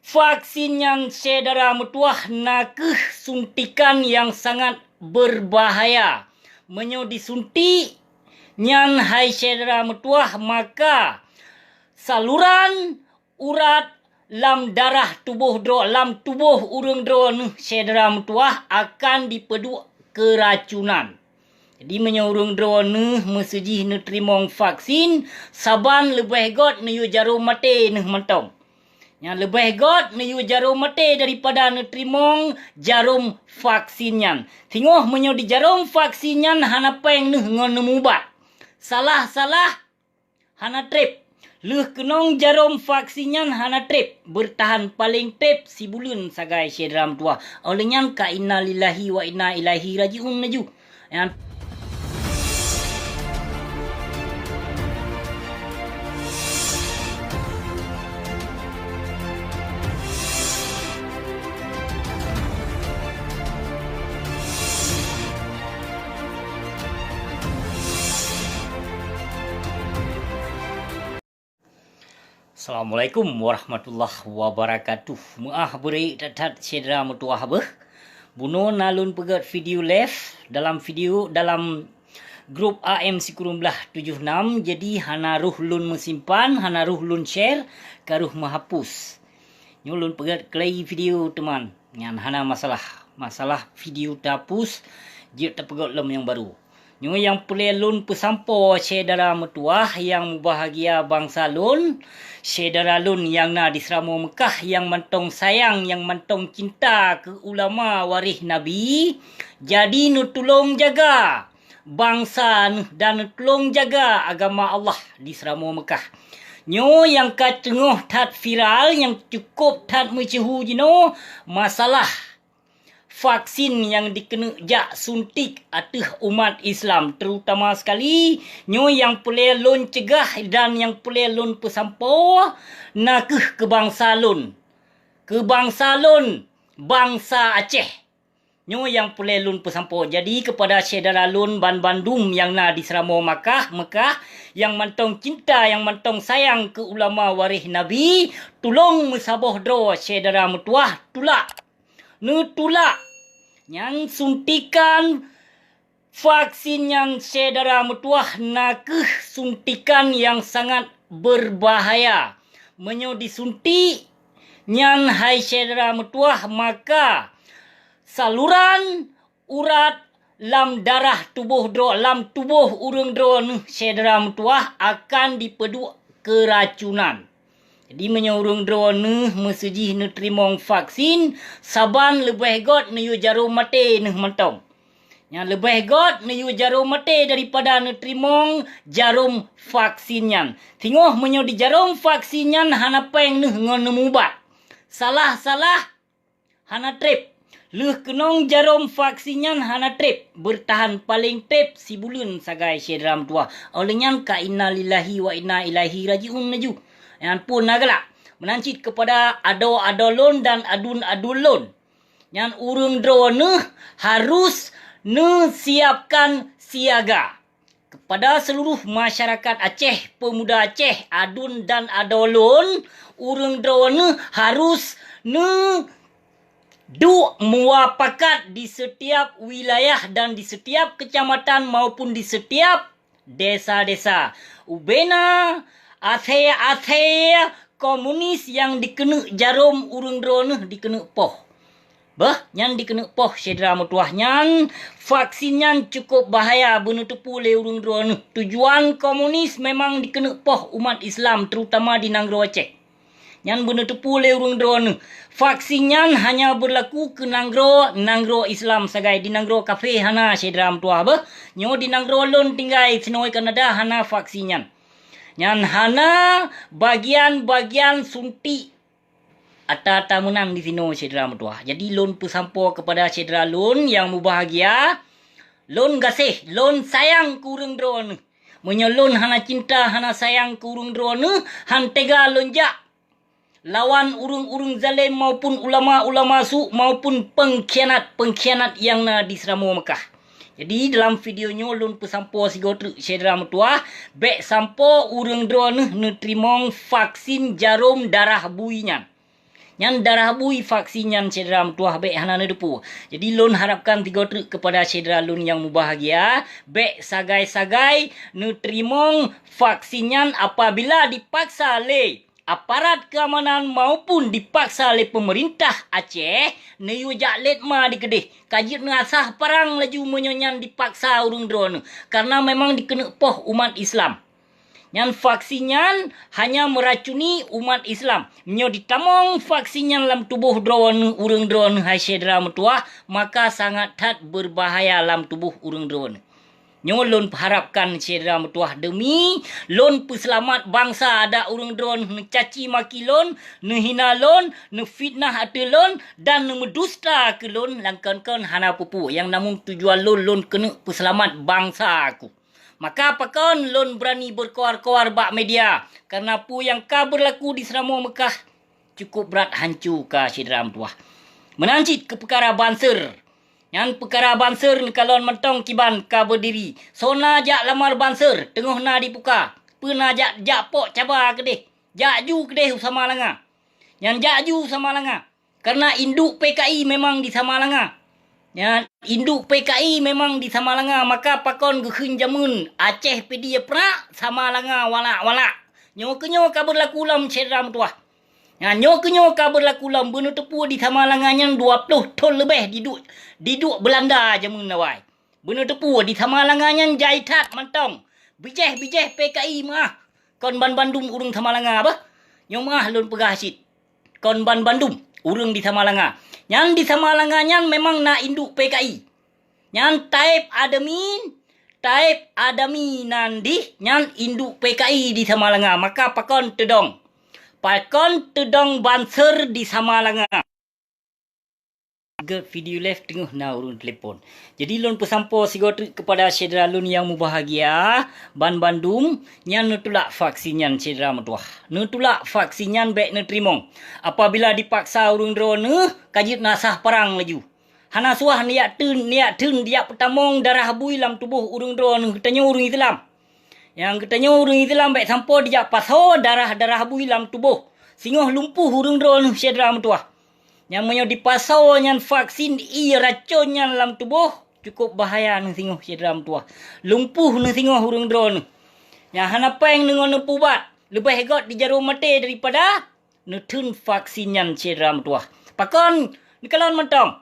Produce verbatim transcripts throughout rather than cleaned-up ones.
Vaksin nyan syedara meutuwah nakeuh suntikan nyang sangat beubahaya. Meunyoe jisuntik nyan hai syedara meutuwah, maka saluran urat lam darah tuboh droe, lam tuboh ureuëng droeneuh syedara meutuwah akan jipeuduek keuracunan. Jadi meunyoe ureuëng droeneuh meuseujih neuteurimong vaksin, saban leubeh göt neuyue jarom maté neuh mantong. Nyan leubeh göt neuyue jarom maté daripada neuteurimong jarom vaksin nyan. Singoh meunyoe jijarom vaksin nyan hana péng neuh ngon neumubat. Salah-salah hana treb. Lheueh keunong jarom vaksin nyan hana treb, beurtahan paleng treb sibuleuen sagai syedara meutuwah. Óh lheueh nyan ka innalillahi wa inna ilaihi rajiun laju. Nyan Assalamualaikum warahmatullahi wabarakatuh. Meuah beureuek that-that syedara meutuwah beuh. Bunoe na lôn peugét video live dalam video dalam grup A M sikureueng blaih tujoh nam, jadi hana roh lôn meusimpan, hana roh lôn share, ka roh meuhapus. Nyoe lôn peugét klei video teuma, nyan hana masalah. Masalah video teuhapus, jeuet tapeugét lom nyang barô. Nyoe nyang peureulée lôn peusampoe syedara meutuwah nyang mubahgia bansa lôn, syedara lôn nyang na di Seuramoe Meukah nyang mantong sayang, nyang mantong cinta keu ulama waréh Nabi, jadi neutulông jaga bansa neuh dan neutulông jaga agama Allah di Seuramoe Meukah. Nyoe nyang ka teungoh that viral, nyang cukôp that meusyeuhu jinoe, masalah vaksin nyang dikeuneuk jak suntik ateueh umat Islam, terutama sekali nyoe nyang peureulée lôn ceugah dan nyang peureulée lôn peusampoe nakeuh keu bansa lôn, keu bansa lôn, bansa Aceh. Nyoe nyang peureulée lôn peusampoe. Jadi keupada syedara lôn banmandum nyang na di Seuramoe Meukah, Meukah, nyang mantong cinta, nyang mantong sayang keu ulama waréh Nabi, tulông meusaboh droe syedara meutuwah tulak. Neutulak. Nyan suntikan vaksin nyan syedara meutuwah nakeuh suntikan nyang sangat beubahaya. Meunyoe jisuntik nyan hai syedara meutuwah, maka saluran urat lam darah tuboh droe, lam tuboh ureuëng droeneuh syedara meutuwah akan jipeuduek keuracunan. Jadi meunyoe ureuëng droeneuh meuseujih neuteurimong vaksin, saban leubeh göt neuyue jarom maté neuh mantong. Nyan leubeh göt neuyue jarom maté daripada neuteurimong jarom vaksin nyan. Singoh meunyoe jijarom vaksin nyan hana péng neuh ngon neumubat. Salah-salah hana treb. Lheueh keunong jarom vaksin nyan hana treb, beurtahan paleng treb sibuleuen sagai syedara meutuwah. Óh lheueh nyan ka innalillahi wa inna ilaihi rajiun laju. Nyan phon na galak. Meunan cit keupada adoe-adoe lôn dan aduen-aduen lôn. Nyan ureuëng droeneuh harus neusiapkan siaga. Keupada seuluruh masyarakat Aceh, peumuda Aceh, aduen dan adoe lôn, ureuëng droeneuh harus neuduek muapakat di seutiap wilayah dan di seutiap keucamatan maupun di seutiap desa-desa. Ubena asée-asée komunis nyang dikeuneuk jarom ureuëng droeneuh dikeuneuk poh. Beuh, nyan dikeuneuk poh syedara meutuwah nyan, vaksin nyan cukôp bahaya beuneuteupeu lé ureuëng droeneuh. Tujuan komunis memang dikeuneuk poh umat Islam, terutama di nanggroe Aceh. Nyan beuneuteupeu lé ureuëng droeneuh. Vaksin nyan hanya beurlaku keu nanggroe, nanggroe Islam sagai, di nanggroe kafé hana syedara meutuwah beuh. Nyoe di nanggroe lôn tinggai sinoe Kanada hana vaksin nyan. Nyan hana bagian-bagian suntik ata-ata meunan di sinoe syedara meutuwah. Jadi lôn peusampoe keupada syedara lôn nyang mubahgia, lôn gaséh, lôn sayang keu ureuëng droeneuh. Meunyoe lôn hana cinta, hana sayang keu ureuëng droeneuh, han teuga lôn jak lawan ureuëng-ureuëng zalem maupun ulama-ulama su maupun peungkhianat-peungkhianat nyang na di Seuramoe Meukah. Jadi dalam video nyoe lôn peusampoe sigoe treuk syedara meutuwah, bék sampoe ureuëng droeneuh neuteurimong vaksin jarom darah bui nyan. Nyan darah bui vaksin nyan syedara meutuah, bék hana neuteupeue. Jadi lôn harapkan tiga treuk kepada syedara lôn nyang mubahgia, bék sagai-sagai neuteurimong vaksin nyan apabila dipaksa lé aparat keamanan maupun dipaksa lé pemerintah Aceh neuyue jak lét ma dikeudeh, ka jeuet neuasah parang laju meunyoe nyan dipaksa ureuëng droeneueh, karena memang dikeuneuk poh umat Islam. Nyan vaksin nyan hanya meracuni umat Islam. Meunyoe ditamong vaksin nyan lam tuboh droeneueh ureuëng droeneueh hai syedara meutuah, maka sangat that berbahaya lam tuboh ureuëng droeneueh. Nyoe lôn harapkan syedara meutuah demi lôn peuseulamat bansa, adak ureuëng droeneueh neucaci maki lôn, neuhina lôn, neufitnah ateueh lôn, dan neumeudusta keu lôn, lam kon-kon hana peue-peue. Nyang namong tujuan lôn, lôn keuneuk peuseulamat bansa aku. Maka pakon lôn beurani beukoar-koar bak media, karena peue nyang ka beurlaku di Seuramoe Meukah cukôp brat hanco ka syedara meutuah. Meunan cit keu peukara banser. Nyan peukara banser neukalon mantong kiban ka beudiri. Soe na jak lamar banser, teungoh na dipuka. Peue na jak, jak pok caba keudeh. Jak ju keudeh u Samalanga. Nyan jak ju u Samalanga. Karena induek P K I memang di Samalanga. Nyan induek P K I memang di Samalanga, maka pakon geukheun jameun Aceh pidi prak, Samalanga walak-walak. Nyoe keunyoe ka beurlaku lom syedara meutuah. Nyan nyoe keunyoe ka beurlaku lom, beuneuteupue di Samalanga nyan dua ploh thon leubeh diduek, diduek Beulanda jameun awai. Beuneuteupue di Samalanga nyan jai that mantong. Bijéh-bijéh P K I meuah. Kon banbandum ureuëng Samalanga bah. Nyoe meuah lôn peugah cit. Kon banbandum ureuëng di Samalanga. Nyan di Samalanga nyan memang na induek P K I. Nyan Taib Adami, Taib Adami nan dih nyan induek P K I di Samalanga. Maka pakon teudong. Pakon teudong banser di Samalanga. Gét video live teungoh na ureuëng telepon. Jadi lôn peusampoe sigoe treuk keupada syedara lôn nyang mubahgia, banbandum nyan neutulak vaksin nyan syedara meutuah. Neutulak vaksin nyan bék neuteurimong. Apabila dipaksa ureuëng droeneueh, ka jeuet neuasah parang laju. Hana suah neujak theun, neujak theun dijak peutamong darah bui lam tuboh ureuëng droeneueh, geutanyoe ureuëng Islam. Nyang geutanyoe ureuëng Islam bék sampoe dijak pasoe darah-darah bui lam tuboh. Singoh lumpuh ureuëng droeneueh syedara meutuah. Nyang meunyoe dipasoe nyan vaksin ie racon nyan lam tuboh, cukôp bahaya neuh singoh syedara meutuah. Lumpuh neuh singoh ureuëng droeneueh. Nyang hana péng deungon neupeubat, leubeh gét dijaroe maté daripada neutheun vaksin nyan syedara meutuah. Pakon neukalon mantong?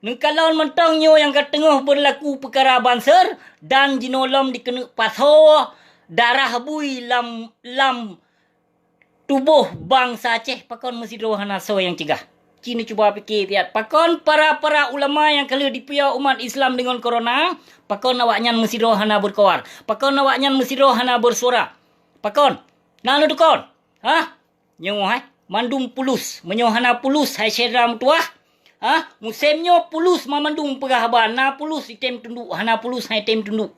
Neukalon mantong nyoe nyang ka teungoh beurlaku peukara banser dan jinoe lom dikeuneuk pasoe darah bui lam, lam tuboh bansa Aceh, pakon meusidroe hana soe nyang cegah. Ci neucuba pike siat, pakon para-para ulama nyang ka lheueh dipiôh umat Islam deungon corona, pakon awaknyan meusidroe hana beukoar, pakon awaknyan meusidroe hana beusuara. Pakon? Na neutukon? Hah? Nyoe hai, mandum pulus. Meunyoe hana pulus hai syedara meutuah, ha, musém nyoe pulus mamandum peugah haba, na pulus item tunduk, hana pulus hai item tunduk.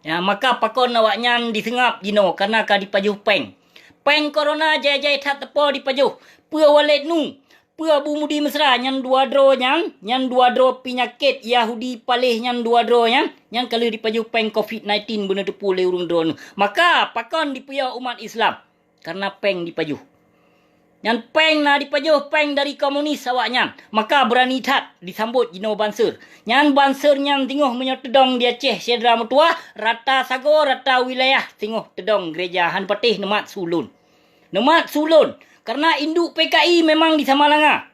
Ya, maka pakon awaknyan diseungab jinoe karena ka dipajoh péng. Péng corona jai-jai that teupeu dipajoh. Peue Waled Nu, peue Abu Mudi Mesra nyan dua droe nyan, nyan dua droe peunyakét Yahudi paléh nyan dua droe nyan, nyan ka lheueh dipajoh péng covid nineteen beuneuteupeu lé ureuëng droeneueh. Maka pakon dipiôh umat Islam? Karena péng dipajoh. Nyan péng na dipajoh, péng dari komunis awaknyan. Maka beurani that disambot jinoe banser. Nyan banser nyan singoh meunyoe teudong di Aceh syedara meutuah, rata sagoe, rata wilayah singoh teudong gereja hana patéh neumat su lôn. Neumat su lôn. Karena induek P K I memang di Samalanga.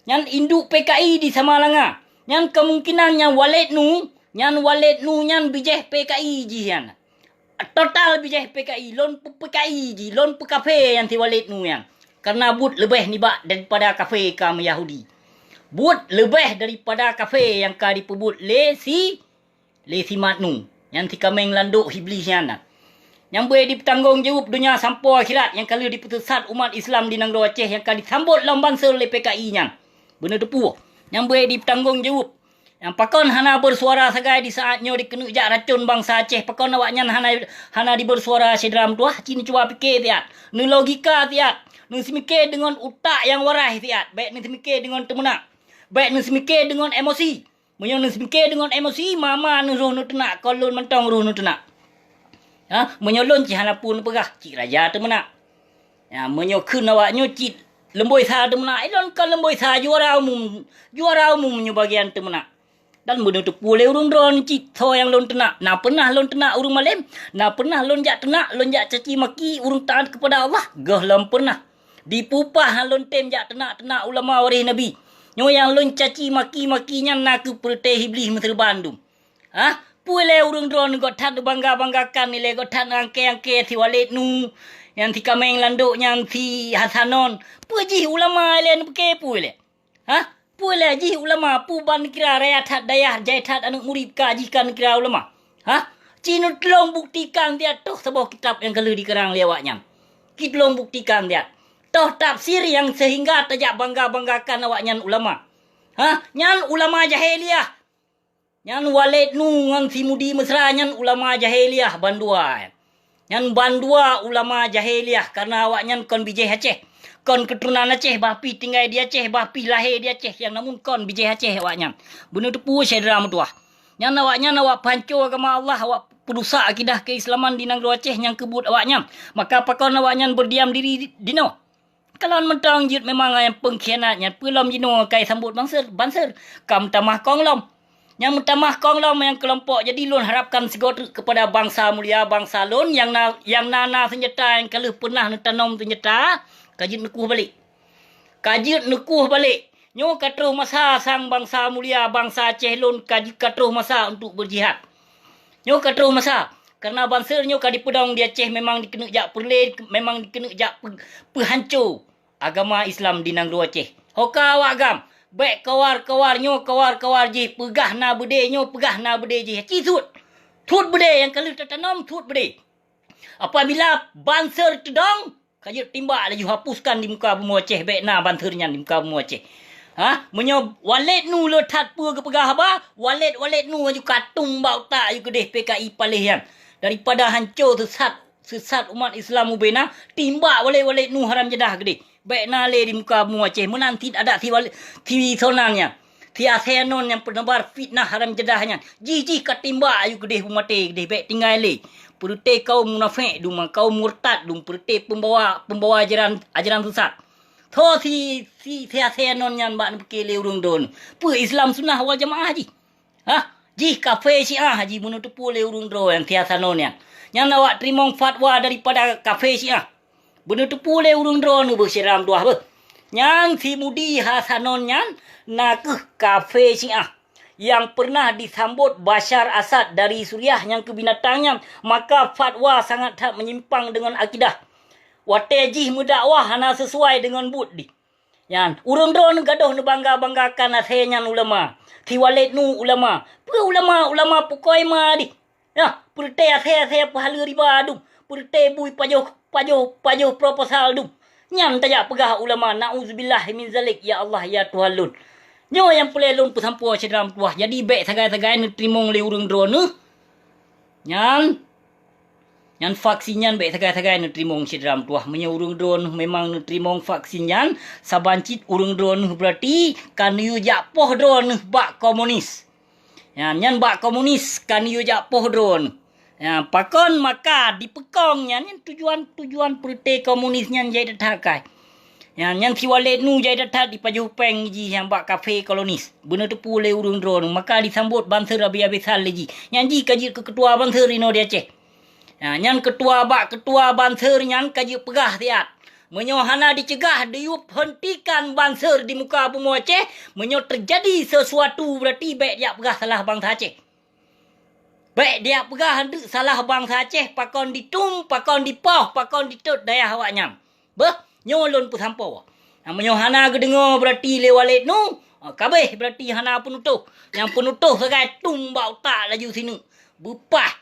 Nyan induek P K I di Samalanga. Nyan kemungkinan nyan Waled Nu, nyan Waled Nu nyan bijéh P K I jih nyan. Total bijéh P K I, lôn peu-P K I jih, lôn peukafé nyan si Waled Nu nyan. Karena buet leubeh nibak daripada kafé ka Yahudi. Buet leubeh daripada kafé nyang ka dipeubuet lé si, lé si Mat Nu. Nyan si kaméng landok Iblih nyan. Nyang beu dipeutanggong jaweueb donya sampoe akhirat nyang ka lheueh dipeusesat umat Islam di nanggroe Aceh nyang ka disambot lom banser lé P K I nyan. Beuneuteupeu. Nyang beu dipeutanggong jaweueb. Nyang pakon hana beusuara sagai di saat nyoe dikeuneuk jak racon bansa Aceh, pakon awaknyan hana, hana dibeusuara syedara meutuah? Ci neucuba pike siat, neulogika siat, neuseumike deungon utak nyang warai siat, bék neuseumike deungon teumeunak, bék neuseumike deungon emosi. Meunyoe neuseumike deungon emosi, mama neuroh neuteunak, kon lôn mantong roh neuteunak. Ha, meunyoe lôn cit hana peue neupeugah, cit raja teumeunak. Ya, meunyoe kheun awaknyoe cit Leumboi sa teumeunak, ilôn kon leumboi sa, juara umum, juara umum nyoe bagian teumeunak. Dan beuneuteupeu lé ureuëng droeneuh cit soe nyang lôn teunak. Na peunah lôn teunak ureuëng malém, na peunah lôn jak teunak, lôn jak caci maki ureuëng taat keupada Allah, gohlom peunah. Di Pupah lôn tem jak teunak-teunak ulama waréh Nabi. Nyoe nyang lôn caci maki-maki nyan nakeuh peureutée Iblih meuseureuban dum. Hah? Peue lé ureuëng droeneuh göt that neubangga-banggakan ilée, göt that neuangkée-angkée si Waled Nu, nyang si Kaméng Landok nyan, si Hasanon? Peue jih ulama ilée neupiké peue lé? Hah? Peue lé jih ulama, peue ban neukira raya that dayah, jai that aneuëk murit ka jih ka neukira ulama? Hah? Ci neutulông buktikan siat toh saboh kitab nyang ka lheueh dikarang lé awaknyan. Ci tulông buktikan siat. Toh tafsir nyang seuhingga tajak bangga-banggakan awaknyan ulama. Hah? Nyan ulama jahiliah. Nyan Waled Nu ngon si Mudi Mesra nyan ulama jahiliah bandua. Nyan bandua ulama jahiliah, kareuna awaknyan kon bijéh Aceh. Kon keuturonan Aceh, bah pih tinggai di Aceh, bah pih lahé di Aceh, nyang namun kon bijéh Aceh awaknyan. Beuneuteupeu syedara meutuwah. Nyan awaknyan awak peuhanco agama Allah, awak peurusak akidah keislaman di nanggroe Aceh nyang keubuet awaknyan. Maka pakon awaknyan beudiam diri dinoe? Kalon mantong jeuet memang nyang peungkhianat nyan peue lom jinoe kai sambot banser, banser. Ka meutamah kong lom. Nyang meutamah kong lom nyang keulompok, jadi lôn harapkan sigoe treuk keupada bansa mulia, bansa lôn nyang na, nyang na, na seunjata, nyang ka lheueh peunah neutanom seunjata, ka jeuet neukueh balek. Ka jeuet neukueh balek. Nyoe ka troh masa sang bansa mulia, bansa Aceh lôn ka ji-, ka troh masa untuk beujihad. Nyoe ka troh masa, kareuna banser nyoe ka dipeudong di Aceh memang dikeuneuk jak peureulée, memang dikeuneuk jak peu-, peuhanco agama Islam di nanggroe Aceh. Ho ka awak agam, bék kawar-kawar nyoe, kawar-kawar jih, peugah na beudé nyoe, peugah na beudé jih. Ci suet. Suet beudé nyang ka lheueh tatanom, suet beudé. Apabila banser teudong, ka jeuet timbak laju, hapuskan di muka bumoe Aceh, bék na banser nyan di muka bumoe Aceh. Ha, meunyoe Waled Nu le that peue geupeugah haba, Waled, Waled Nu laju katung bak utak laju keudeh P K I paléh nyan. Daripada hanco seusat, seusat umat Islam ubena, timbak Waled, Waled Nu haram jadah keudeh. Bék na lé di muka bumoe Aceh, meunan cit adat si Waled, si Sonan nyan. Si Asée Anon nyang peunebar fitnah haram jadah nyan, jih-jih ka timbak laju keudeh beumaté keudeh, bék tinggai lé. Peureute kaum munafék dum, kaum murtad dum, peureute peumbawa, peumbawa ajaran, ajaran sesat. Tho si, si, si Asée Anon nyan bak neupiké lé ureuëng droeneuh, peue Islam Sunnah wal Jamaah jih? Hah? Jih kafé Syiah jih, meuneuteupeu lé ureuëng droe nyang si Asée Anon nyan. Nyan awak teurimong fatwa daripada kafé Syiah. Beuneuteupeu lé ureuëng droeneuh beuh, syedara meutuwah beuh. Nyan si Mudi Hasanon nyan nakeuh kafé Syiah nyang pernah disambot Bashar Asad dari Suriah nyang keu binatang nyan, maka fatwa sangat that menyimpang deungon akidah. Watée jih meudakwah hana seusuai deungon buet dih. Nyan, ureuëng droeneuh gadôh neubangga-banggakan asée nyan ulama. Si Waled Nu ulama. Peue ulama, ulama pukoi ma dih. Nyan, peureute asée-asée peuhaleue riba dum, peureute bui pajoh, pajoh, pajoh proposal dum. Nyan tajak peugah ulama, nauzubillah min zalik, ya Allah, ya Tuhan lôn. Nyoe nyang peureulée lôn peusampoe syedara meutuwah. Jadi bék sagai-sagai neuteurimong lé ureuëng droeneuh. Nyan, nyan vaksin nyan bék sagai-sagai neuteurimong syedara meutuwah. Meunyoe ureuëng droeneuh memang neuteurimong vaksin nyan, saban cit ureuëng droeneuh beurati ka neuyue jak poh droeneuh bak komunis. Nyan, nyan bak komunis ka neuyue jak poh droeneuh. Nyan, pakon maka dipeukong nyan, nyan tujuan, tujuan peureute komunis nyan jai that-that kai. Nyan, nyan si Waled Nu jai that-that dipajoh péng jih nyang bak kafé kolonis. Beuneuteupeu lé ureuëng droeneuh, maka disambot banser abéh-abésan lé jih. Nyan jih ka jeuet keu keutua banser inoe di Aceh. Nyan, nyan keutua bak keutua banser nyan ka jeuet peugah siat. Meunyoe hana dicegah, diyue hentikan banser di muka bumoe Aceh, meunyoe teujadi sesuatu, beurati bék dijak peugah salah bansa Aceh. Bék dijak peugah hanteuk salah bansa Aceh, pakon ditum, pakon dipoh, pakon ditot dayah awaknyan. Beuh, nyoe lôn peusampoe. Nah, meunyoe hana geudeungoe beurati lé Waled Nu, ah, kabéh beurati hana peunutôh. Nyang peunutôh sagai tum bak utak laju sineuk. Beupah.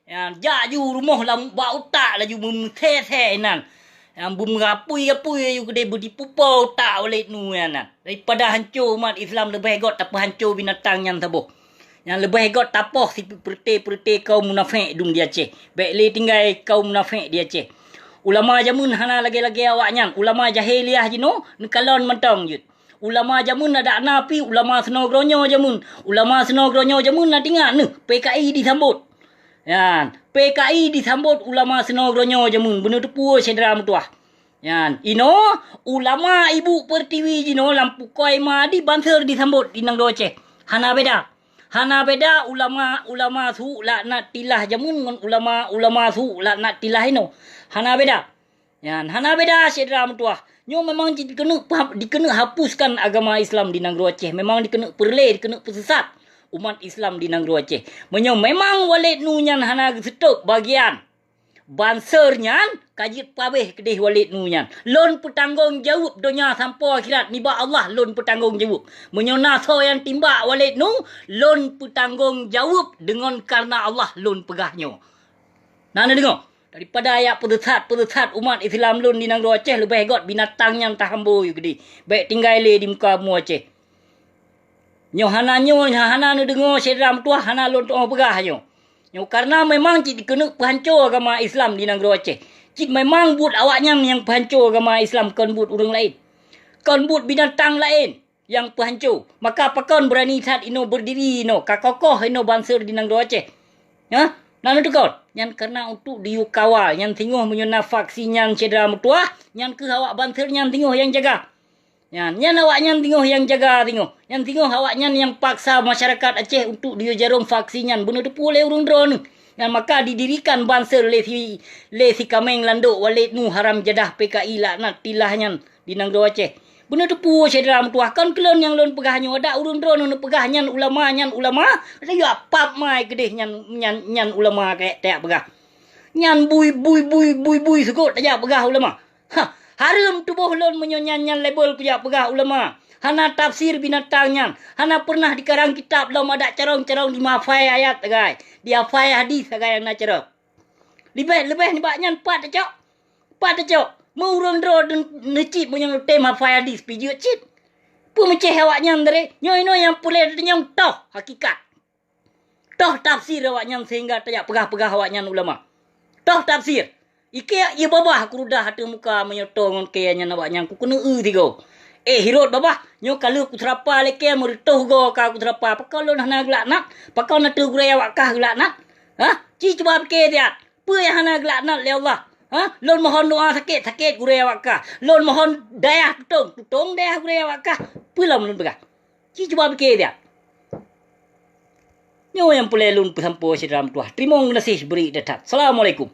Nyan, jak ju rumoh lam bak utak laju meumeuthée-thée inan. Nyan, beumeurapui-rapui laju keudeh beudipupo utak Waled Nu nyan. Daripada hanco umat Islam, leubeh gét tapeuhanco binatang nyan saboh. Nyan leubeh gét tapoh si peureute-peureute kaum munafék dum di Aceh. Bék lé tinggai kaum munafék di Aceh. Ulama jameun hana lagée-lagée awaknyan. Ulama jahiliah jinoe neukalon mantong jeuet. Ulama jameun adak na pih ulama seunoe geuronyoe jameun. Ulama seunoe geuronyoe jameun na tingat neuh, P K I disambot. Nyan, P K I disambot ulama seunoe geuronyoe jameun, beuneuteupeu syedara meutuwah. Nyan, inoe ulama ibu pertiwi jinoe lam pukoi ma di banser disambot di nanggroe Aceh. Hana beda. Hana beda ulama-ulama su laknatillah jameun ngon ulama-ulama su laknatillah inoe. Hana beda. Nyan, hana beda syedara meutuwah. Nyoe memang jikeuneuk pa-, dikeuneuk hapuskan agama Islam di nanggroe Aceh. Memang dikeuneuk peureulée, dikeuneuk peusesat umat Islam di nanggroe Aceh. Meunyoe memang Waled Nu nyan hana geuseutôt bagian banser nyan, ka jeuet pabeh keudeh Waled Nu nyan. Lôn peutanggong jaweueb donya sampoe akhirat nibak Allah lôn peutanggong jaweueb. Meunyoe na soe nyang timbak Waled Nu, lôn peutanggong jaweueb deungon kareuna Allah lôn peugah nyoe. Na neudeungoe? Daripada jak peusesat-peusesat umat Islam lôn di nanggroe Aceh, leubeh gét binatang nyan tahambo yue keudeh. Bék tinggai lé di muka bumoe Aceh. Nyoe hana nyoe, hana neudeungoe syedara meutuwah, hana lôn tuoh peugah nyoe. Nyoe kareuna memang cit dikeuneuk peuhanco agama Islam di nanggroe Aceh. Cit memang buet awaknyan nyang peuhanco agama Islam, kon buet ureuëng laén. Kon buet binatang laén nyang peuhanco. Maka pakon beurani that inoe beurdiri inoe, ka kokoh inoe banser di nanggroe Aceh. Hah? Na neuteukon? Nyan kareuna untuk diyue kawal, nyan singoh meunyoe na faksi nyan syedara meutuwah, nyan kheueh awak banser nyan singoh nyang jaga. Nyan, nyan awaknyan singoh nyang jaga singoh. Nyan singoh awaknyan nyang paksa masyarakat Aceh untuk diyue jarôm faksi nyan. Beuneuteupeu lé ureuëng droeneuh. Nyan maka didirikan banser lé si, lé si Kaméng Landok Waled Nu haram jadah P K I laknatillah nyan di nanggroe Aceh. Beuneuteupeu syedara meutuwah, kon keu lôn nyang lôn peugah nyoe, adak ureuëng droeneuh neupeugah nyan ulama, nyan ulama, adak yue pap mai keudeh nyan, nyan, nyan ulama keu tajak peugah. Nyan bui, bui, bui, bui, bui sukot tajak peugah ulama. Ha, hareuem tuboh lôn meunyoe nyan, nyan label kujak peugah ulama. Hana tafsir binatang nyan. Hana peureunah dikarang kitab lom adak carông-carông dimafai ayat sagai. Dihafai hadis sagai nyang na carông. Leubeh-leubeh nibak nyan pat tacok. Pat tacok. Meu ureuëng droe neucit meunyoe tem hafai hadis pih jeuet cit. Peumeucéh awaknyan dari nyoe inoe nyang peureulée teunyong toh hakikat. Toh tafsir awaknyan sehingga tajak peugah-peugah awaknyan ulama. Toh tafsir. Ikée ié babah keurudah ateueh muka meunyoe toe ngon kée nyan awaknyan kukeuneue sigoe. Eh, hirot babah, nyoe ka lheueh kuseurapa lé kée meureutoh goe ka kuseurapa. Pakon lôn hana geulaknat? Pakon ateueh gurée awak kah geulaknat? Hah? Ci cuba pike siat. Peue nyang hana geulaknat lé Allah? Hah? Lôn mohon doa sakét-sakét gurée awak kah. Lôn mohon dayah tutông, tutông dayah gurée awak kah. Peue lom lôn peugah? Ci cuba pike siat. Nyoe nyang peureulée lôn peusampoe syedara meutuwah. Teurimong geunaséh bri that-that. Assalamualaikum.